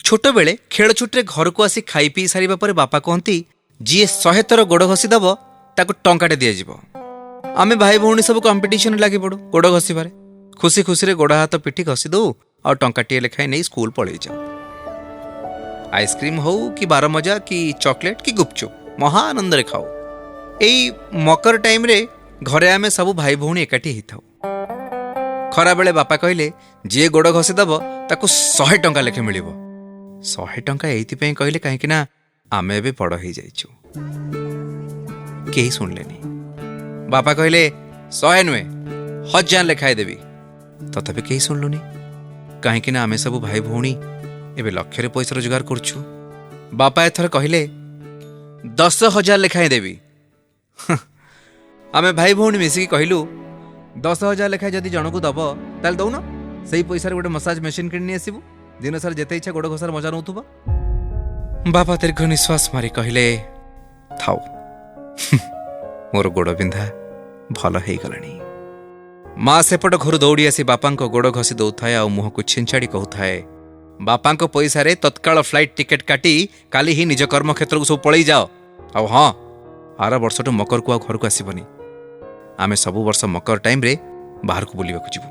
ଛୋଟବେଳେ ଖେଳ ଛୁଟିରେ ଘରକୁ ଆସି ଖାଇ ପିଇ ସାରିବା ପରେ ବାପା କହନ୍ତି, ଯିଏ 100 ଥର ଗୋଡ଼ ଘଷିଦେବ ତାକୁ ଟଙ୍କାଟେ ଦିଆଯିବ। ଆମେ ଭାଇ ଭଉଣୀ ସବୁ କମ୍ପିଟିସନରେ ଲାଗି ପଡ଼ୁ ଗୋଡ଼ ଘଷିବାରେ। ଖୁସି ଖୁସିରେ ଗୋଡ଼ ହାତ ପିଠି ଘଷି ଦଉ ଆଉ ଟଙ୍କାଟିଏ ଲେଖାଏଁ ନେଇ ସ୍କୁଲ ପଳେଇ ଯାଉ। ଆଇସ୍କ୍ରିମ୍ ହଉ କି ବାରମଜା କି ଚକୋଲେଟ୍ କି ଗୁପଚୁପ୍, ମହା ଆନନ୍ଦରେ ଖାଉ। ଏଇ ମକର ଟାଇମ୍ରେ ଘରେ ଆମେ ସବୁ ଭାଇ ଭଉଣୀ ଏକାଠି ହେଇଥାଉ। ଖରାବେଳେ ବାପା କହିଲେ, ଯିଏ ଗୋଡ଼ ଘଷିଦେବ ତାକୁ 100 ଟଙ୍କା ଲେଖେ ମିଳିବ। 100 ଟଙ୍କା ଏଇଥିପାଇଁ କହିଲେ କାହିଁକି ନା ଆମେ ଏବେ ବଡ଼ ହେଇଯାଇଛୁ। କେହି ଶୁଣିଲେନି। ବାପା କହିଲେ, 100 ନୁହେଁ, 1000 ଲେଖାଏ ଦେବି। ତଥାପି କେହି ଶୁଣିଲୁନି, କାହିଁକି ନା ଆମେ ସବୁ ଭାଇ ଭଉଣୀ ଏବେ ଲକ୍ଷରେ ପଇସା ରୋଜଗାର କରୁଛୁ। ବାପା ଏଥର କହିଲେ, 10,000 ଲେଖାଏଁ ଦେବି। ଆମେ ଭାଇ ଭଉଣୀ ମିଶିକି କହିଲୁ, 10,000 ଲେଖାଏଁ ଯଦି ଜଣକୁ ଦବ ତାହେଲେ ଦଉନ, ସେଇ ପଇସାରେ ଗୋଟେ ମସାଜ ମେସିନ୍ କିଣି ନେଇ ଆସିବୁ, ଦିନ ସାରା ଯେତେ ଇଚ୍ଛା ଗୋଡ଼ ଘଷାର ମଜା ନେଉଥିବ। ବାପା ଦୀର୍ଘ ନିଶ୍ୱାସ ମାରି କହିଲେ, ଥାଉ, ମୋର ଗୋଡ଼ ବିନ୍ଧା ଭଲ ହେଇଗଲାଣି। ମା ସେପଟ ଘରୁ ଦୌଡ଼ି ଆସି ବାପାଙ୍କ ଗୋଡ଼ ଘଷି ଦଉଥାଏ ଆଉ ମୁହଁକୁ ଛିଞ୍ଚାଡ଼ି କହୁଥାଏ, ବାପାଙ୍କ ପଇସାରେ ତତ୍କାଳ ଫ୍ଲାଇଟ୍ ଟିକେଟ୍ କାଟି କାଲି ହିଁ ନିଜ କର୍ମକ୍ଷେତ୍ରକୁ ସବୁ ପଳେଇ ଯାଅ। ଆଉ ହଁ, ଆର ବର୍ଷଠୁ ମକରକୁ ଆଉ ଘରକୁ ଆସିବନି। ଆମେ ସବୁ ବର୍ଷ ମକର ଟାଇମ୍ରେ ବାହାରକୁ ବୁଲିବାକୁ ଯିବୁ।